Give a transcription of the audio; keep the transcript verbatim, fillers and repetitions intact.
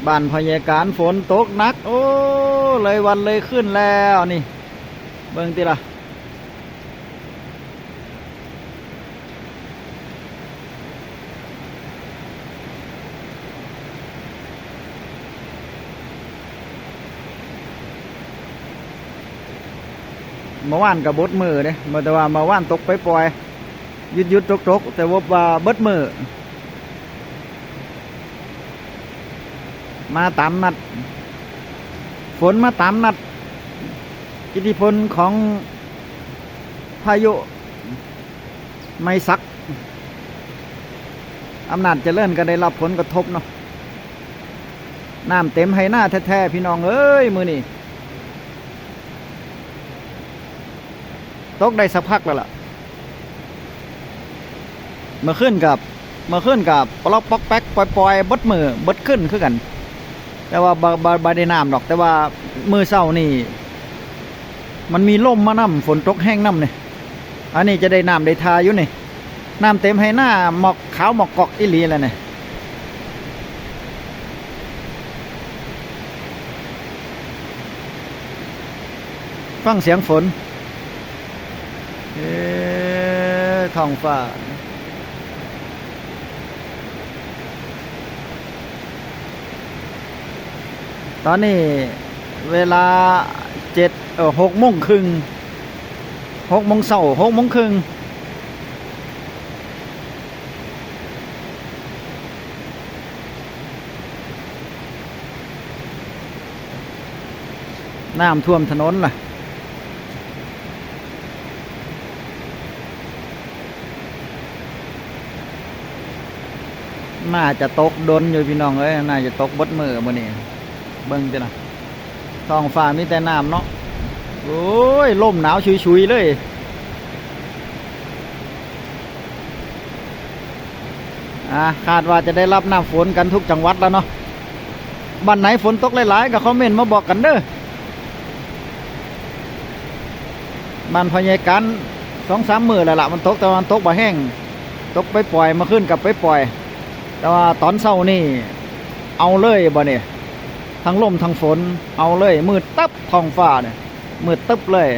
บ้านพ่อใหญ่การฝนตกหนัก โอ้ เลยวันเลยคืนแล้วนี่ เบิ่งติล่ะ เมื่อวานก็เบิดมื้อเด้ แต่ว่าเมื่อวานตกปล่อยๆ หยุดๆ ตกๆ แต่ว่าเบิดมื้อ มาตามนัด ฝนมาตามนัด อิทธิพลของพายุไมศัก อำนาจเจริญก็ได้รับผลกระทบเนาะ น้ำเต็มไฮ่นาแท้ๆ พี่น้องเอ้ย มื้อนี้ ตกได้สักพักแล้วล่ะ เมื่อคืนกับ เมื่อคืนกับปลอกปอกแป๊กปล่อยๆ เบิดมื้อเบิดคืนคือกัน แต่ว่าบ่ บ่ บ่ได้น้ำดอก แต่ว่ามื้อเช้านี่ มันมีลมมานำ ฝนตกแฮงนำนี่ อันนี้จะได้น้ำได้ท่าอยู่นี่ น้ำเต็มไฮ่นา หมอกขาวหมอกกอกอีหลีแล้วนี่ ฟังเสียงฝน เอ้ ท้องฟ้า ตอนนี้เวลาเจ็ด เอ่อ หกโมงครึ่ง หกโมงเช้า หกโมงครึ่ง น้ำท่วมถนนล่ะ น่าจะตกดนอยู่พี่น้องเอ้ย น่าจะตกเบิดมื้อมื้อนี้ เบิ่งติล่ะ ท้องฟ้ามีแต่น้ำเนาะ โอ้ย ลมหนาวชุยๆ เลย อ่า คาดว่าจะได้รับน้ำฝนกันทุกจังหวัดแล้วเนาะ บ้านไหนฝนตกหลายๆ ก็คอมเมนต์มาบอกกันเด้อ บ้านพ่อใหญ่กัน สองสามมื้อแล้วล่ะ มันตก แต่ว่ามันตกบ่แฮง ตกปล่อยๆ เมื่อคืนกับปล่อยๆ แต่ว่าตอนเช้านี่ เอาเลยบ่เนี่ย ทั้งลมทั้งฝน เอาเลย มืดตึ๊บ ท้องฟ้าเนี่ย มืดตึ๊บเลย